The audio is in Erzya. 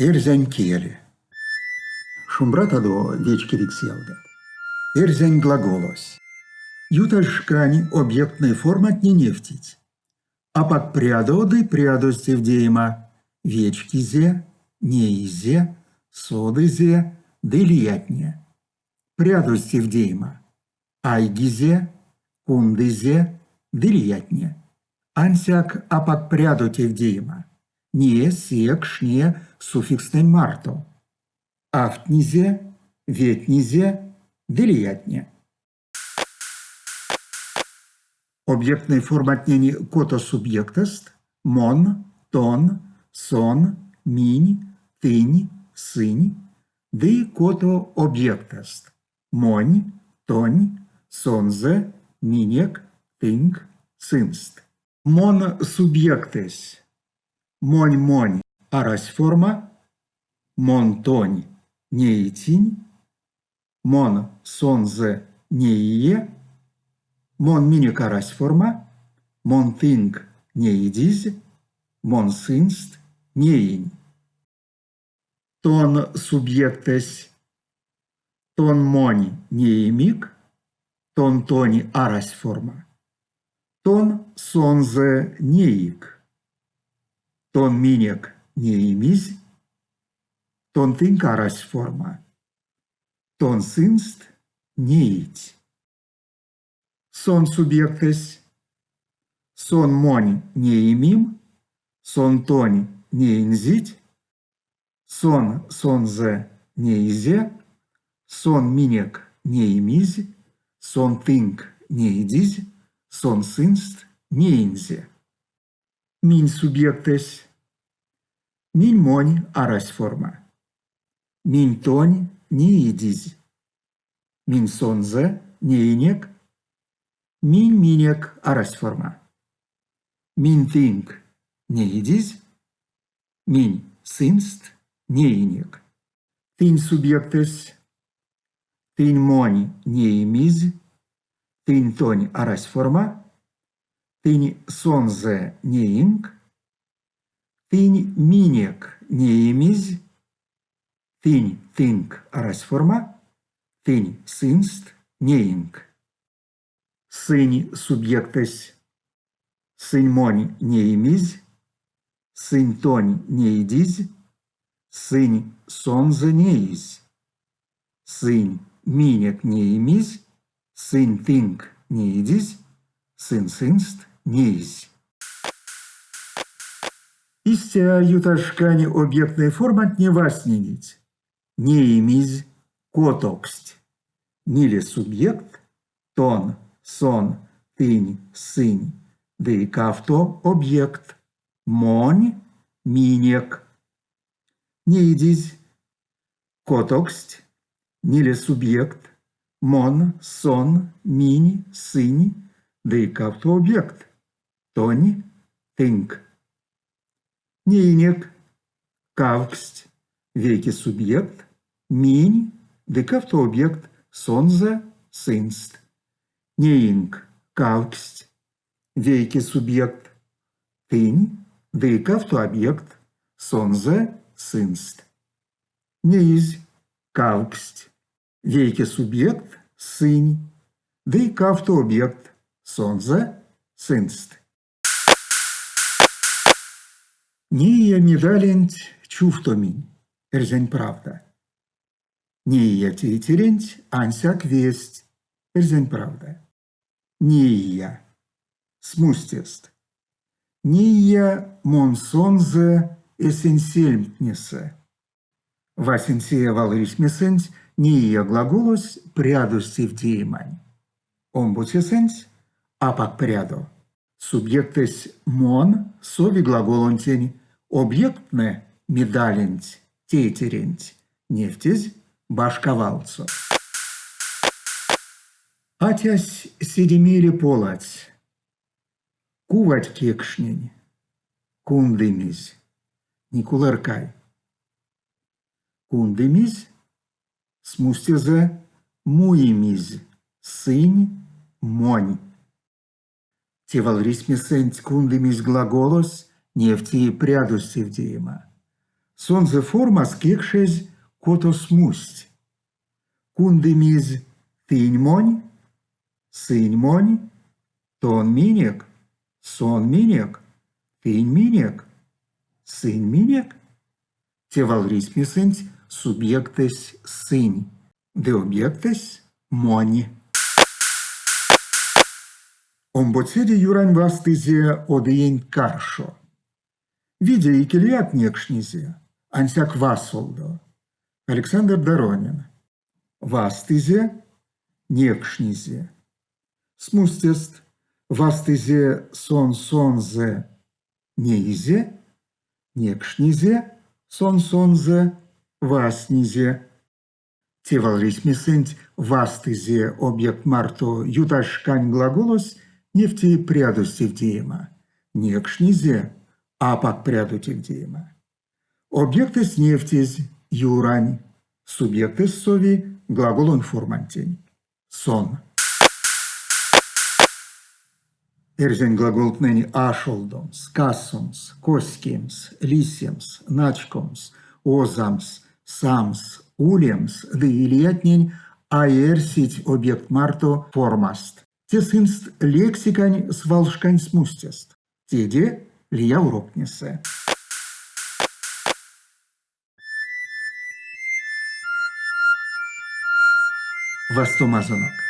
Эрзянь кель. Шумбратадо, вечкевикс ялгат! Эрзянь глаголось. Ютазь шкань объектной форматне невтить: апак прядо ды прядозь тевдеема, вечкизе, неизе, содызе ды лиятне. Прядозь тевдеема, айгизе, кундызе ды лиятне. Ансяк апак прядо тевдеема, не, се, кшне суффикстнэнь марто. Автнизе, ветнизе ды лиятне. Объектной форматнень кото субъектэст: мон, тон, сон, минь, тынь, сынь, ды кото объектэст: монь, тонь, сонзэ, минек, тынк, сынст. Мон субъектэсь. Монь-монь арась форма, мон тонь неитинь, мон сонзэ неие, мон минек арась форма, мон тынк неидизь, мон сынст неинь. Тон субъектэсь. Тон монь неимик, тон тонь арась форма. Тон сонзэ неик. Тон минек неимизь, тон тынк арась форма. Тон сынст неить. Сон субъектэсь. Сон монь неимим, сон тонь неинзить, сон сонзэ неизе, сон минек неимизь, сон тынк неидизь, сон сынст неинзе. Минь субъектэсь. Минь монь арась форма. Минь тонь неидизь. Минь сонзэ неинек. Минь минек арась форма. Минь тынк неидизь. Минь сынст неинек. Тынь субъектэсь. Тынь монь неимизь. Тынь тонь арась форма. Тынь сонзэ неинк. Тынь минек неимизь. Тынь тынк арась форма. Тынь сынст неинк. Сынь субъектэсь. Сынь монь неимизь. Сынь тонь неидизь. Сынь сонзэ неизь. Сынь минек неимизь. Сынь тынк неидизь. Сынь сынст неизь. Истя ютазь шкань объектной форматне вастневить: неимизь, котоксть, ниле субъектт, тон, сон, тынь, сынь, ды кавто объектт, монь, минек. Неидизь, котоксть, ниле субъектт, мон, сон, минь, сынь, ды кавто объектт, тонь, тынк. Неинек, кавксть, вейке субъект, минь, ды кавто объектт, сонзэ, сынст. Неинк, кавксть, вейке субъект, тынь, ды кавто объектт, сонзэ, сынст. Неизь, кавксть, вейке субъект, сынь, ды кавто объектт, сонзэ, сынст. Неия медаленть чувтоминь, Эрзянь правда. Неия тейтеренть ансяк весть, Эрзянь правда. Неия. Смустест. Неия мон сонзэ эсень сельмтнесэ. Васенце валрисьмесэнть неия глаголось прядозь тевдеемань. Омбоцесэнть апак прядо. Субъектэсь мон сови глаголонтень, объекттнэ медаленть, тейтеренть невтезь башка валсо. Атясь седе мейле поладсь. Кувать кекшнинь. Кундымизь. Никуларкай. Кундымизь? Смустезэ муимизь. Сынь монь. Те валрисьмесэнть кундымизь глаголось невти прядозь тевдеема. Сонзэ формас кекшезь кото смусть. Кундымизь тынь монь, сынь монь, тон минек, сон минек, тынь минек, сынь минек. Те валрисьмесэнть субъектэсь сынь, ды объектэсь монь. Омбоцеде Юрань вастызе од иенть каршо. Виде, икелеяк некшнизе, ансяк васолдо. Александр Доронин. Вастызе, некшнизе. Смустест вастызе сон сонзэ, неизе, некшнизе сон сонзэ, вастнизе. Те валрисьмесэнть вастызе объект марто ютазь шкань глаголось невти прядозь тевдеема, некшнизе апак прядо тевдеема. Объектэсь невтезь Юрань, субъектэсь сови глаголонь формантень. Сон. Эрзянь глаголтнэнь ашолдомс, касомс, коськемс, лисемс, начкомс, озамс, самс, улемс ды лиятнень а эрсить объект марто формаст. Те сынст лексикань свалшкань смустест. Теде лия уроктнесэ. Вастомазонок.